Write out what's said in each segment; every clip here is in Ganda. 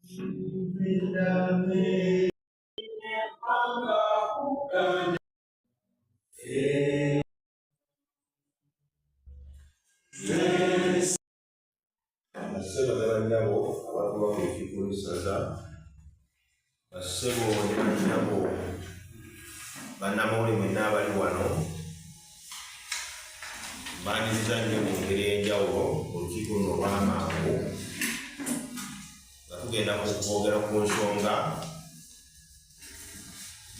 Bassebo ne bannyabo abatuula ku lukiiko lw'essaza, bassebo ne bannyabo bannamawulire mwenna abali wano, mbaniriza nnyo mu ngeri ey'enjawulo mu lukiiko luno olw'amangu nga tugenda kwogera ku nsonga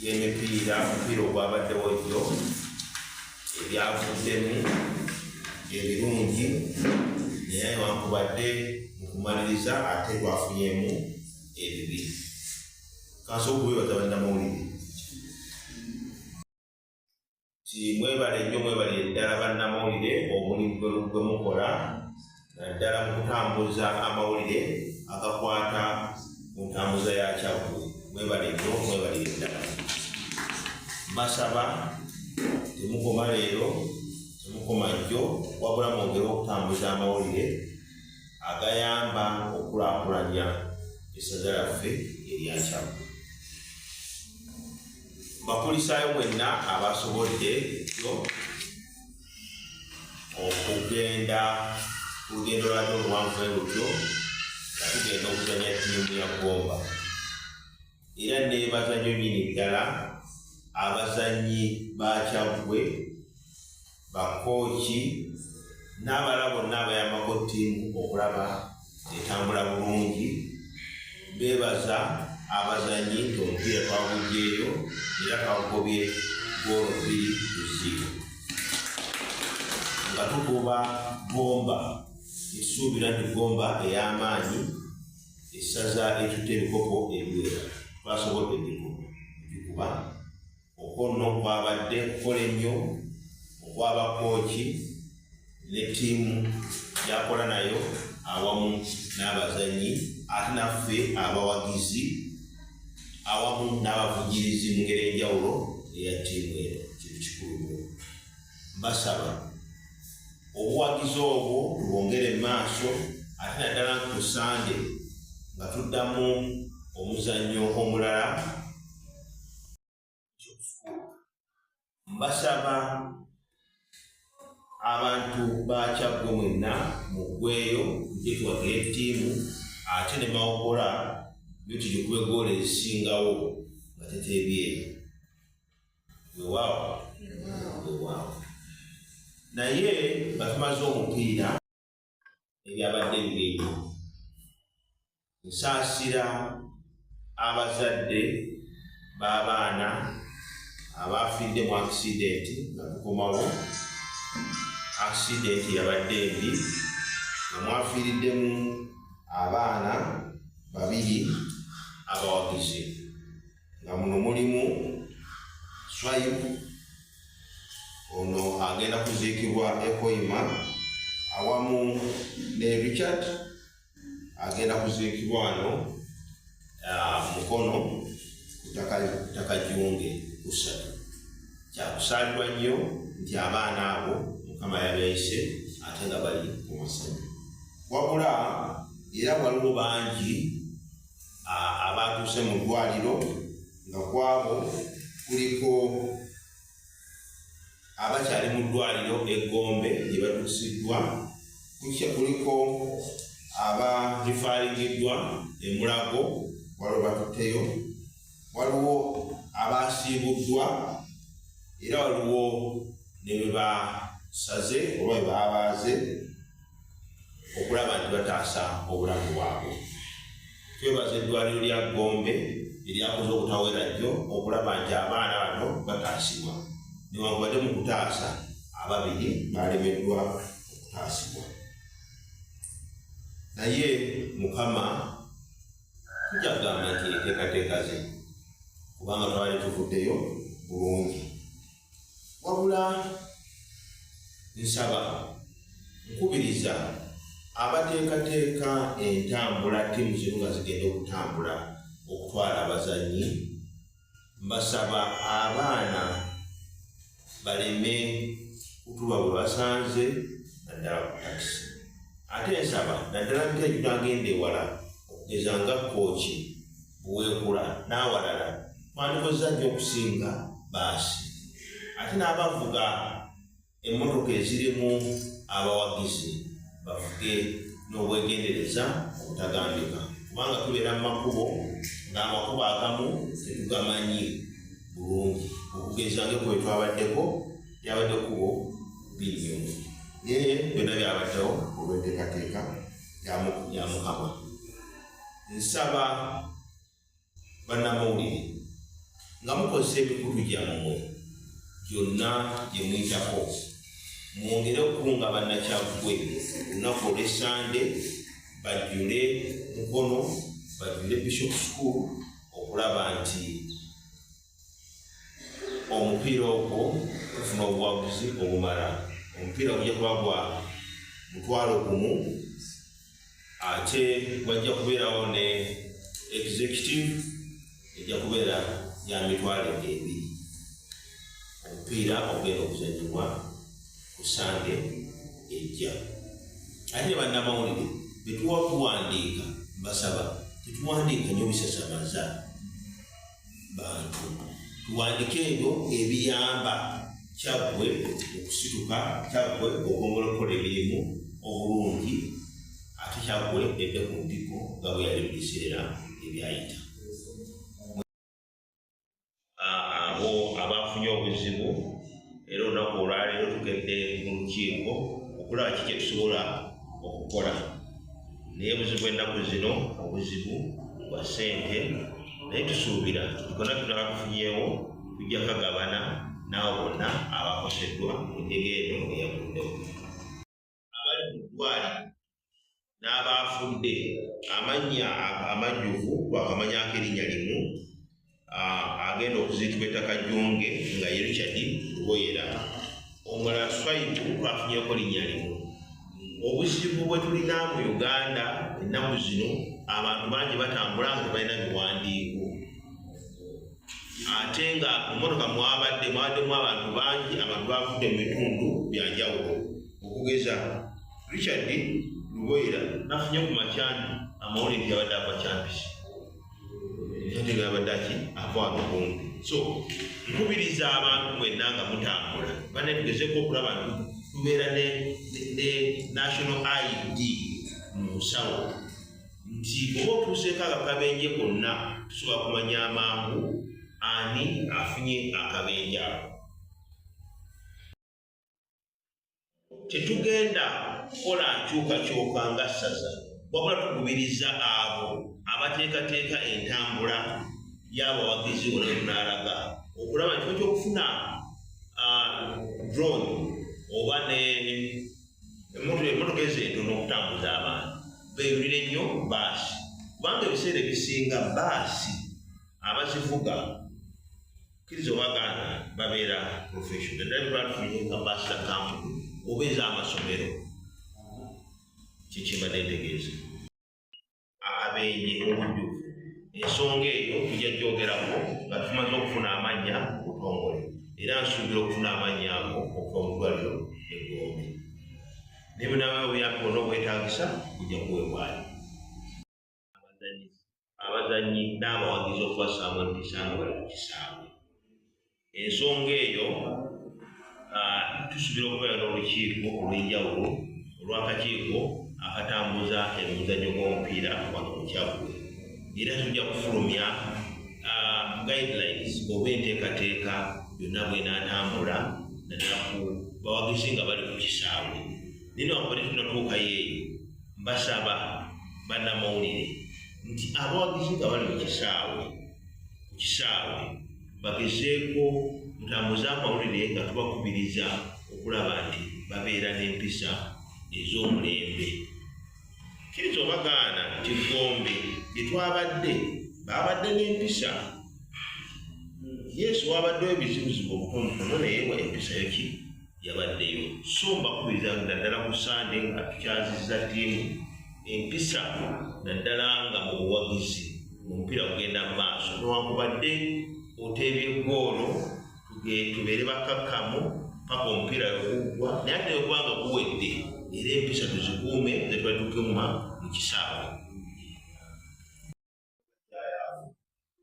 y'emipiira, omupiira ogwabaddewo jjo, ebyavuddemu ebirungi naye newankubadde mu kumaliriza ate twafunyemu ebibi. Kansobola okubeebaza bannamawulire nti mwebale nnyo, mwebalire ddala bannamawulire omulimu gwe mukola naddala mu kutambuza amawulire agakwata ku ntambuza ya Kyaggwe. Mwebale nnyo, mwebalire ddala. Mbasaba temukoma leero, temukoma jjo, wabula mwongere okutambuza amawulire agayamba okukulaakulanya essaza lyaffe erya Kyaggwe. Mbakulisaayo mwenna abasobodde jjo okugenda ku lugendo lwabyo oluwanvu lutyo nga tugenda okuzanya ttiimu ya Gomba. Era neebaza nnyo nnyini ddala abazannyi ba Kyaggwe, bakooki n'abalala bonna abayambako ttiimu okulaba etambula bulungi. Beebaza abazannyi nti omupiira twaguggyeeyo era twagugobye ggoolo 2-0 nga tukuba Gomba. Nsuubira nti Gomba ey'amaanyi, essaza etutte ebikopo ebiwera, twasobodde ogikuba. Okwo nno kwabadde kukola ennyo okw'abakooki ne ttiimu gy'akola nayo awamu n'abazannyi ate naffe abawagizi awamu n'abavujjirizi mu ngeri enjawulo eya ttiimu eno. Kintu kikulu nnyo. Mbasaba obuwagizi obwo tubwongere mu maaso ate naddala ku Ssande nga tuddamu omuzannyo omulala. Mbasaba abantu ba Kyaggwe mwenna muggweeyo tujje tuwagire ttiimu ate ne Mawogola yo tugikube ggoolo ezisingawo nga teteebyeyo. Weewaawo, weewaawo. Naye nga tumaze omupiira ebyabadde ebibi, nsaasira abazadde b'abaana abaafiiridde mu akisidenti nga tukomawo. Akisidenti yabadde embi nga mwafiiriddemu abaana babiri abawagizi, nga muno mulimu Swaibu, ono agenda kuziikibwa e Hoima, awamu ne Richard agenda kuziikibwa wano Mukono ku ttaka Jjunge ku 3. Kyakusaalirwa nnyo nti abaana abo Mukama yabeeyise ate nga bali ku masanyu. Wabula era waliwo bangi abaatuuse mu ddwaliro nga kwabo kuliko abakyali mu ddwaliro e Gombe gye batuusiddwa, kuliko abarifaaringiddwa e Mulago waliwo batutteyo, waliwo abaasiibuddwa era waliwo ne be basaze oba be babaaze okulaba nti bataasa obulamu bwabwe. Twebaza eddwaliro lya Gombe eryakoze obutawera jjo okulaba nti abaana bano bataasibwa, newankubadde mu kutaasa ababiri balemeddwa okutaasibwa, naye Mukama tujja kugamba nti enteekateeka ze, kubanga twali tuvuddeyo bulungi. Wabula nsaba nkubiriza abateekateeka entambula, ttiimu zino nga zigenda okutambula okutwala abazannyi, mbasaba abaana baleme kutuba bwe basanze naddala ku takisi. Ate nsaba naddala mita egitagenda ewala. okugeza nga Kkooki, Buweekula n'awalala, twandikozesa nnyo okusinga baasi. Ate n'abavuga emmotoka ezirimu abawagizi bavuge n'obwegendereza obutagambika, kubanga tubeera mu makubo ng'amakubo agamu tetugamanyi bulungi. Okugeza ng'ekkubo twabaddeko lyabadde kkubo binnyo, naye byonna byabaddewo olw'enteekateeka ya Mukama. Nsaba bannamawulire nga mukozesa emikutu gyammwe gyonna gye muyitako, mwongere okukunga Bannakyaggwe olunaku olw'Essande bajjule Mukono, bajjule Bishop School, okulaba nti omupiira ogwo tufuna obuwaguzi obumala. Omupiira gujja kuba gwa 10,000, ate wajja kubeerawo ne executive ejja kubeera ya 20,000. Omupiira ogenda okuzanyibwa ku Sande ejja. Ate ne bannamawulire betuwa kuwandiika, mbasaba tetuwandiika nnyo bisasamaza bantu, tuwandike ebyo ebiyamba Kyaggwe okusituka, Kyaggwe okwongera okukola emirimu obulungi, ate Kyaggwe edde ku ntikko nga bwe yali mu biseera ebyayita. Abo abafunye obuzibu, era olunaku olwaleero tugedde mu lukiiko okulaba ki kye tusobola okukola, naye obuzibu ennaku zino obuzibu bwa ssente, naye tusuubira konna tunaba tufunyeewo tujja kagabana n'abo bonna abakoseddwa mu njega eno eyaguddewo. Abali mu ddwaliro n'abaafudde, amannya amajjuvu twakamanyako erinnya limu, agenda okuziikibwa ettaka Jjunge nga ye Richard Luboyera. Omulala Swaibu twafunyeko linnya limu. Obuzibu bwe tulina mu Uganda ennaku zino, abantu bangi batambula nga tebalina biwandiiko, ate nga mu motoka mwabaddemu abantu bangi, abantu bavudde mu bitundu byanjawulo. Okugeza Richard Luboyera nafunye ku makyani amawulire nti yabadde ava Kyampisi, ate nga yabadde aki ava wano kumpi. So nkubiriza abantu mwenna nga mutambula, banne tugezeeko okulaba nti tubeera ne national ID mu nsawo, nti oba otuuseeko akabenje konna tusobola kumanya amangu ani afunye akabenje ako. Tetugenda kukola nkyukakyuka nga ssaza, wabula tukubiriza abo abateekateeka entambula y'abawagizi wonna we tunaalaga okulaba nti kyokufuna drone oba ne emmotoka ezo entono okutambuza abantu, beeyunire nnyo baasi, kubanga ebiseera ebisinga baasi abazivuga, kkiriza obagaana, babeera professional, naddala bwe tufunye nga baasi za kampuni oba ez'amasomero. Kyekimbadde ntegeeza. Akabenje obujjuvu, ensonga eyo tujja gyogerako nga tumaze okufuna amannya mu butongole, era nsuubira okufuna amannya ago okuva mu ddwaliro eggombe, naye bunaaba obuyambi bwonna obwetaagisa bujja kuweebwayo. Abazannyi n'abawagizi okubassaamu empisa nga bali ku kisaawe, ensonga eyo tusuubira okubeera n'olukiiko olw'enjawulo olw'akakiiko akatambuza emizannyo gw'omupiira wano mu Kyaggwe, era tujja kufulumya guidelines oba enteekateeka yonna bw'enaatambula, naddala ku bawagizi nga bali ku kisaawe. Naye newankubadde tunatuukayo eyo, mbasaba bannamawulire nti abawagizi nga bali mu kisaawe, ku kisaawe, bagezeeko mutambuze amawulire nga tubakubiriza okulaba nti babeera n'empisa ez'omulembe. Kkiriza obagaana nti Gombe gye twabadde baabadde n'empisa. Yesu, wabaddewo ebizibuzibu obutonotono, naye empisa yo ki yabaddeyo. So mbakubiriza naddala ku Sande nga tukyazizza ttiimu, empisa naddala nga mu buwagizi, omupiira gugenda mu maaso, newankubadde oteebye eggoolo, tubeere bakkakkamu paka omupiira weguggwa, naye ate wekubanga guwedde era empisa tuzikuume zetuba tukuma mu kisaawe.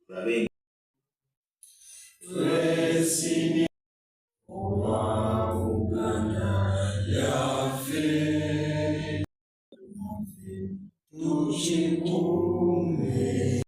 Tulabe. Twesiimye olwa Buganda yaffe, tukikuume.